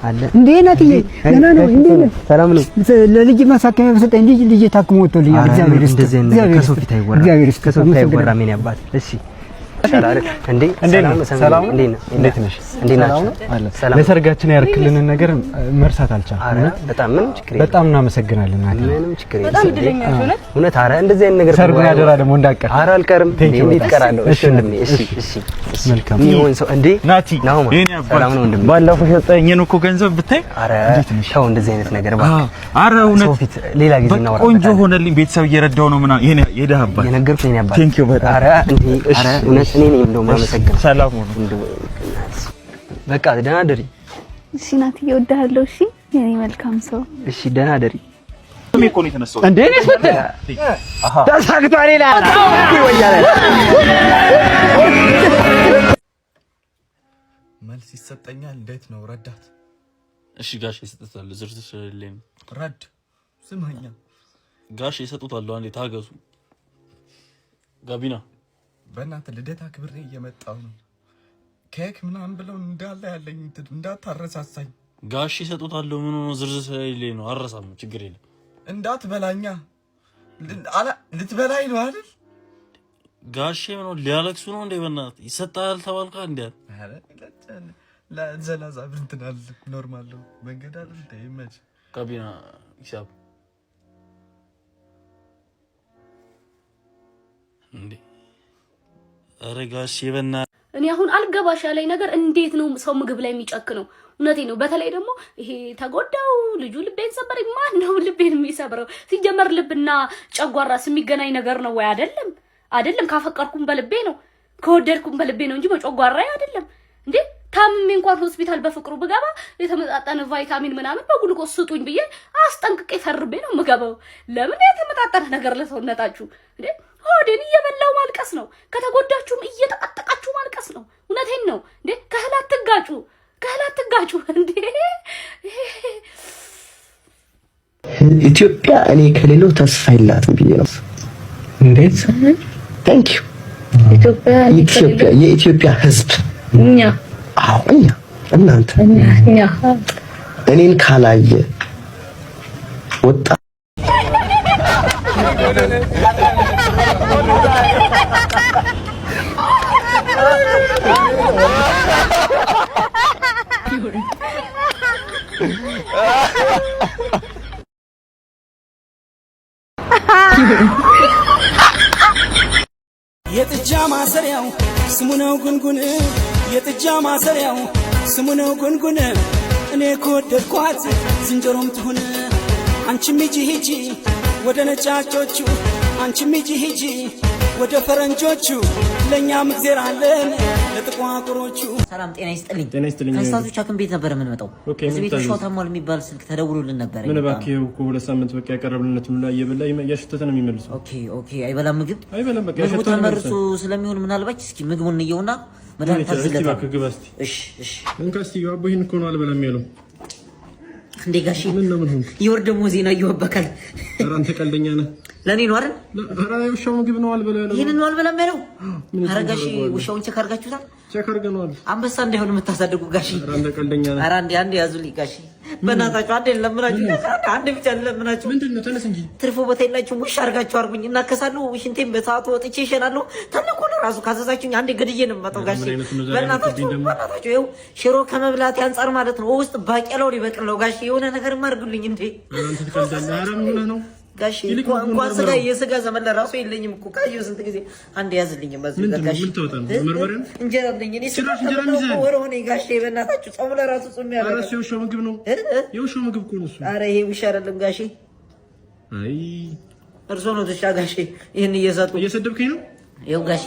አለ እንዴ ናትዬ፣ ደህና ነው? እንዴ ነህ? ሰላም ነው? ለልጅ ማሳከሚያ በሰጠኝ ልጅ ልጅ ታክሞ ወጥቶልኛል። እግዚአብሔር ይስጥህ። እንደዚህ አይነት ነገር ከሰው ፊት አይወራም። እግዚአብሔር ይስጥህ። ከሰው ፊት አይወራም። የኔ አባት። እሺ እንዴ ሰላም ሰላም ነው? እንዴት ነሽ? እንዴት ናችሁ? ሰላም። ለሰርጋችን ያርክልንን ነገር መርሳት አልቻልኩም። ኧረ በጣም ምንም ችግር የለም። በጣም እናመሰግናለን ናቲ። ምንም ችግር የለም። በጣም እድለኛ ነሽ እውነት። እውነት። ኧረ እንደዚህ አይነት ነገር ሰርጉን አደራ ደግሞ እንዳትቀር። ኧረ አልቀርም። Thank you እንዴት በጣም። እቀራለሁ? እሺ እሺ ወንድሜ። እሺ እሺ እሺ። መልካም። የሚሆን ሰው እንዴ ናቲ ናሆማ፣ የኔ አባት ሰላም ነው ወንድሜ? ባለፈው የሰጠኸኝን እኮ ገንዘብ ብታይ ኧረ እንዴት ነሽ? ተው እንደዚህ አይነት ነገር እባክህ። ኧረ እውነት ሰው ፊት ሌላ ጊዜ በቃ እናወራበታለን። ቆንጆ ሆነልኝ። ቤተሰብ እየረዳው ነው ምናምን። የኔ የደሃ አባት የነገርኩህ የኔ አባት። Thank you በጣም። ኧረ እንዴ ኧረ እውነት እኔ ነኝ እንደውም አመሰግናለሁ። ሰላም ሁኑ። እንደው በቃ ደህና ደሪ። እሺ ናትዬ፣ እወድሃለሁ። እሺ የኔ መልካም ሰው። እሺ ደህና ደሪ። እኔ እኮ ነው የተነሳሁት። እንዴ እኔስ ብትል ተሳክቷል ይላል። መልስ ይሰጠኛል። እንዴት ነው ረዳት? እሺ ጋሽ ይሰጡታል። ዝርዝር ስለሌለኝ ነው። ረድ ስማኛ፣ ጋሽ ይሰጡታል። አንዴ ታገሱ። ጋቢና በእናትህ ልደታ ክብሬ እየመጣሁ ነው። ኬክ ምናምን ብለው እንዳለ ያለኝ እንትን እንዳታረሳሳኝ። ጋሽ ይሰጡታል። ምን ሆኖ ዝርዝር ስለሌለኝ ነው። አረሳም፣ ችግር የለም። እንዳትበላኛ። ልትበላኝ ነው አይደል? ጋሼ ምን ሆኖ ሊያለቅሱ ነው እንዴ? በእናትህ ይሰጣል ተባልካ እንዴ? ኧረ ለዘላዛ እንትን አለ normal ነው መንገድ አይደል እንዴ? ይመች። ጋቢና ሂሳብ እንዴ? ኧረ ጋሼ በእናትህ እኔ አሁን አልገባሽ ያለኝ ነገር እንዴት ነው ሰው ምግብ ላይ የሚጨክነው? እውነቴ ነው። በተለይ ደግሞ ይሄ ተጎዳው ልጁ ልቤን ሰበረኝ። ማን ነው ልቤን የሚሰብረው? ሲጀመር ልብና ጨጓራስ የሚገናኝ ነገር ነው ወይ? አይደለም፣ አይደለም። ካፈቀርኩም በልቤ ነው፣ ከወደድኩም በልቤ ነው እንጂ በጨጓራዬ አይደለም። እንዴ ታምሜ እንኳን ሆስፒታል በፍቅሩ ብገባ የተመጣጠነ ቫይታሚን ምናምን በግሉኮስ ስጡኝ ብዬ አስጠንቅቄ ፈርቤ ነው የምገባው። ለምን የተመጣጠነ ነገር ለሰውነታችሁ እንዴ? ሆዴን እየበላው ማልቀስ ነው። ከተጎዳችሁም እየጠቀጠቃችሁ ማልቀስ ነው። እውነቴን ነው እንዴ። ከእህል አትጋጩ፣ ከእህል አትጋጩ እንዴ። ኢትዮጵያ እኔ ከሌለው ተስፋ የላትም ብዬ ነው። እንዴት? Thank you። ኢትዮጵያ ኢትዮጵያ የኢትዮጵያ ሕዝብ እኛ አዎ፣ እኛ እናንተ እኛ እኔን ካላየ ወጣ የጥጃ ማሰሪያው ስሙ ነው ጉንጉን፣ የጥጃ ማሰሪያው ስሙ ነው ጉንጉን። እኔ ከወደድኳት ዝንጀሮም ትሁን። አንቺም ሂጂ ሂጂ ወደ ነጫጮቹ፣ አንቺም ሂጂ ሂጂ ወደ ፈረንጆቹ፣ ለእኛም እግዜር አለን ለጥቋቁሮቹ። ሰላም ጤና ይስጥልኝ። ጤና ይስጥልኝ። ከእንስሳቶች ሐኪም ቤት ነበር የምንመጣው። Okay፣ እዚህ ምን ቤት ታዘዝ? ውሻው ታሟል የሚባል ስልክ ተደውሎልን ነበር። ምን እባክህ፣ ይኸው እኮ 2 ሳምንት በቃ ያቀረብንለት ሁላ እየበላ እያሸተተ ነው የሚመልሰው። Okay፣ አይበላም ምግብ። አይበላም፣ በቃ ምግቡ ያሸተተ ነው ተመርዞ የሚመልሰው። ስለሚሆን ምናልባት እስኪ ምግቡን እንየውና መድኃኒት እስቲ ታዝለታል። እባክህ ግባ እስቲ። እሺ እሺ። እንካ እስቲ አቦ፣ ይሄን እኮ ነው አልበላም ያለው። እንዴ ጋሼ፣ ምን ነው ምን ሆንክ? የወር ደመወዝ ዜና እየወበካል። ኧረ አንተ ቀልደኛ ነህ። ለእኔ ነው አይደል? ኧረ የውሻው ምግብ ነው አልበላ ያለው። ይህንን ነው አልበላም ያለው። ምን ኧረ ጋሼ ታደርገዋለህ? ውሻውን check አድርጋችሁታል? Check አድርገነዋል። አንበሳ እንዳይሆን የምታሳድጉ ጋሼ። ኧረ አንተ ቀልደኛ ነህ። ኧረ አንዴ አንዴ ያዙልኝ ጋሼ፣ በእናታችሁ አንዴ ልለምናችሁ፣ አንዴ ብቻ ልለምናችሁ። ምንድን ነው? ተነስ እንጂ። ትርፎ ቦታ የላችሁም። ውሻ አድርጋችሁ አድርጉኝ፣ እናከሳለሁ። ሽንቴን በሰዓቱ ወጥቼ እሸናለሁ። ተልኮ ነው ራሱ ካዘዛችሁኝ አንዴ ገድዬ ነው የምመጣው ጋሼ። ምን አይነቱ ነው ዛሬ በእናታችሁ ያመጡብኝ ደግሞ? በእናታችሁ ይኸው ሽሮ ከመብላት አንጻር ማለት ነው ውስጥ ባቄላው ሊበቅል ነው ጋሼ። የሆነ ነገር አድርጉልኝ እንዴ ኧረ አንተ ትቀልዳለህ። ኧረ ምን ሆነህ ነው? ጋሼ። ይልቅ እንኳን ምግቡን እንኳን ስጋ መርምረው። የስጋ ዘመን ለራሱ የለኝም እኮ ካየሁ ስንት ጊዜ። አንድ ያዝልኝ በዚህ ምንድን ነው? ጋሼ። ምን ታወጣ ነው? መርመሪያ ነው? እንጀራ አለኝ እኔ ስጋ ጭራሽ እንጀራ ከበላሁ እኮ ይዘሃል? ወር ሆነኝ ጋሼ። በእናታችሁ ጾም ለራሱ ጾም ኧረ ያደርጋል። እሱ የውሻው ምግብ ነው። የውሻው ምግብ እኮ ነው እሱ። ኧረ ይሄ ውሻ አይደለም ጋሼ። አይ እርሶ ነው ትሻ ጋሼ። ይህን እየሰጡ እየሰደብከኝ ነው? ይኸው ጋሼ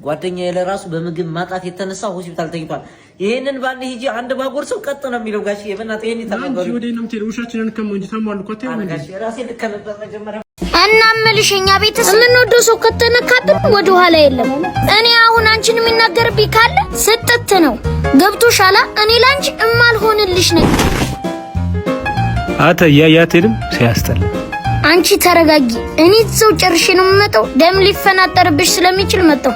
ጓደኛዬ ለራሱ በምግብ ማጣት የተነሳ ሆስፒታል ተኝቷል። ይሄንን ባንድ ሂጂ አንድ ባጎርሰው ቀጥ ነው የሚለው ጋሼ። በእናትህ ይሄን ይተባበሩ። ወደ ነው የምትሄደው? ውሻችንን ከመው እንጂ ታሟል እኮ አታየውም እንዴ? ጋሼ ራሴ ልከምበት መጀመሪያ። እና እምልሽ እኛ ቤተሰብ የምንወደው ሰው ከተነካብን ወደ ኋላ የለም። እኔ አሁን አንቺን የሚናገርብኝ ካለ ስጥት ነው። ገብቶሻላ? እኔ ላንቺ እማልሆንልሽ ነኝ። አተ እያያ አትሄድም? ሲያስጠላ። አንቺ ተረጋጊ። እኔ እዛው ጨርሼ ነው የምመጣው። ደም ሊፈናጠርብሽ ስለሚችል መጣው።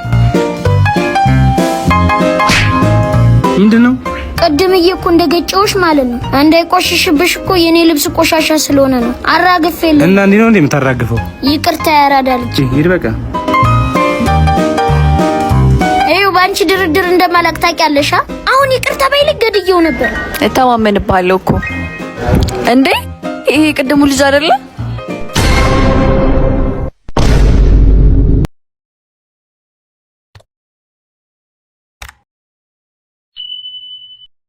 ምንድን ነው? ቅድምዬ እኮ እንደገጨውሽ ማለት ነው። እንዳይቆሽሽብሽ እኮ የኔ ልብስ ቆሻሻ ስለሆነ ነው አራግፌልህ። እና እንዲህ ነው እንዴ የምታራግፈው? ይቅርታ ያራዳ ልጅ። ሂድ በቃ። ይኸው በአንቺ ድርድር እንደማላቅ ታውቂያለሽ። አሁን ይቅርታ ባይልህ ገድዬው ነበር። እተማመንብሃለሁ እኮ። እንዴ ይሄ ቅድሙ ልጅ አይደለ?